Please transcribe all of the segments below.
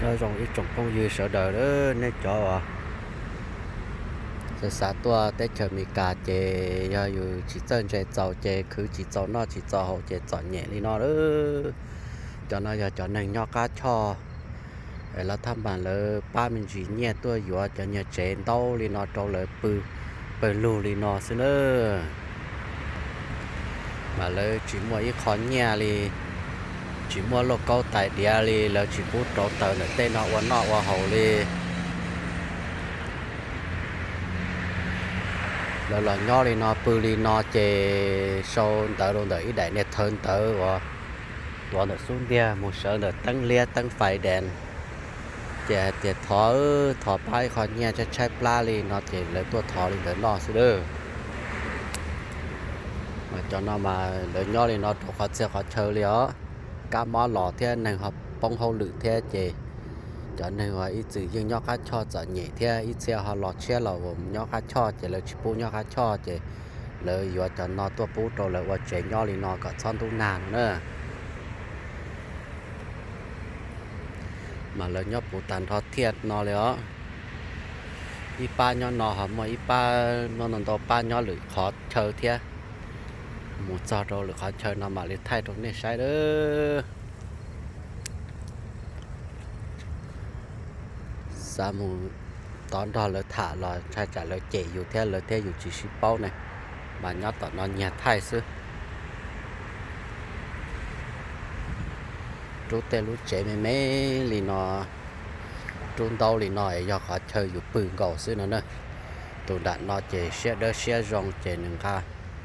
Nyob zoo ib tsoom phooj ywg sawv daws, nej cov uas xav xav tuaj teb chaws Amelikas ces yog yus tsis txawj ntse txaus ces khwv tsis txaus noj tsis txaus haus ces txom nyem li no lawm. Cov no yog cov neeg nyob qab choj, lawv thaj mam lawv pab me ntsis nyiaj tuaj yuav cov niag tsev ntaub li no rau lawv pw pawg lug li no xwb na. Mas lawv tsis muaj ib qho nyiaj li, tsis muaj lauj kaub tais diav li, lawv tsis pub rauv taws ntawm tej no ua noj ua haus li. Lawv los nyob li no pw li no ces sau ntawv rau ntawm ib daim niag thawv ntawv uas tuav ntawm xub ntiag mus sawv ntawm teeb liab teeb fais dees. Ces hais tias thov, thov pab ib qho nyiaj tshaib tshaib plab li no ces lawv tuaj thov li ntawd noj xwb lawm. Mas cov no mas lawv nyob li no rau qhov txhia qhov chaw li os, kab mob los thiab neeg ho poob hauj lwm thiab ces cov neeg uas ib txwm yeej nyob qab choj txom nyem thiab ib txhia ho los tshiab los uas nyob qab choj ces lawv tsis pub nyob qab choj ces lawv yuav cov no tuaj pub rau lawv ua tsev nyob li no kom txhob ntub nag no na. Mas lawv nyob puv tag nrho thiaj no li os. Ib pab nyob no ho muaj ib pab, muaj ntau ntau pab nyob lwm qhov chaw thiab. Mus txog rau lwm qhov chaw no mam li thaij rau nej saib lawm. Xav mus tod nrog lawv tham los ntshai tsam lawv cem yus thiab lawv thiab yus tsis sib paub ne, mas nyob tom no nyiag thaij xwb. Rub tej lub tsev me me li no, rub ntaub li no es yog qhov chaw yus pw nkaus xwb no na. Tus nram no ces siab dawb siab zoo ces nws nqa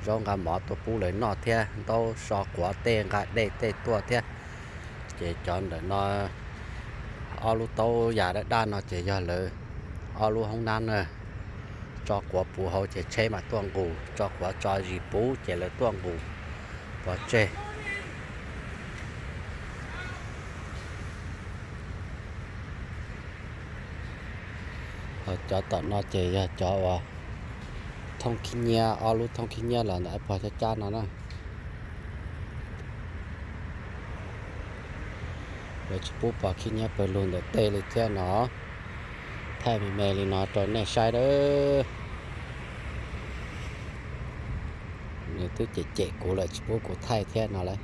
zaub nqa mov tuaj pub lawv noj thiab, ntaub so quav tej nqa dej tej tuaj thiab. Ces cov ntawm no ob lub taub yas daj daj no ces yog lawv ob lub hoob nab na. Tso quav puv hauv ces tsheb mam tuaj nqus, tso quav tso zis puv ces lawv tuaj nqus pov tseg. Ho cov tom no ces yog cov uas thooj khib nyiab, ob lub thooj khib nyiab los ntawm pog cab cab no na. Lawv tsis pub pov khib nyiab pawg lug ntawm tej li thiab no. Thaij me me li no rau nej saib dawb. Nws twb cem cem kuv lawm tsis pub kuv thaij thiab no lawm.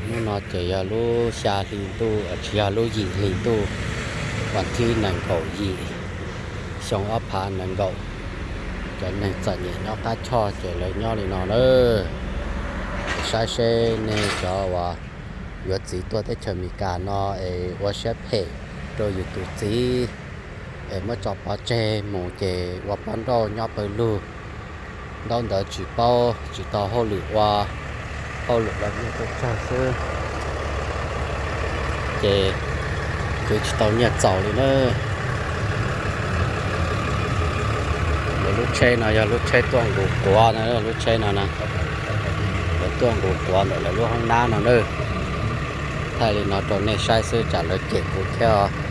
Hnub no ces yog lub xya hli ntuj, tsis yog, lub yim hli ntuj, vas thib nees nkaum yim, xyoo ob phav nees nkaum. Cov neeg txom nyem nyob qab choj ces lawv nyob li no na. Saib seb nej cov uas yuav txiv tuaj teb chaws Amelikas no es ua siab phem rau yus tus txiv es muab tso pov tseg mus ces ua poj nrauj nyob pawg lug. Ntaub ntawv tsis paub, tsis tau hauj lwm ua, hauj lwm los nyiaj tsawg tsawg xwb, ces khwv tsis tau nyiaj txaus li na. Lawv lub tsheb no yog lub tsheb tuaj nqus quav na, lub tsheb no na, lawv tuaj nqus quav ntawm lawv lub hoob nab no na. Thaij li no rau nej saib xwb tsam lawv cem kuv thiab.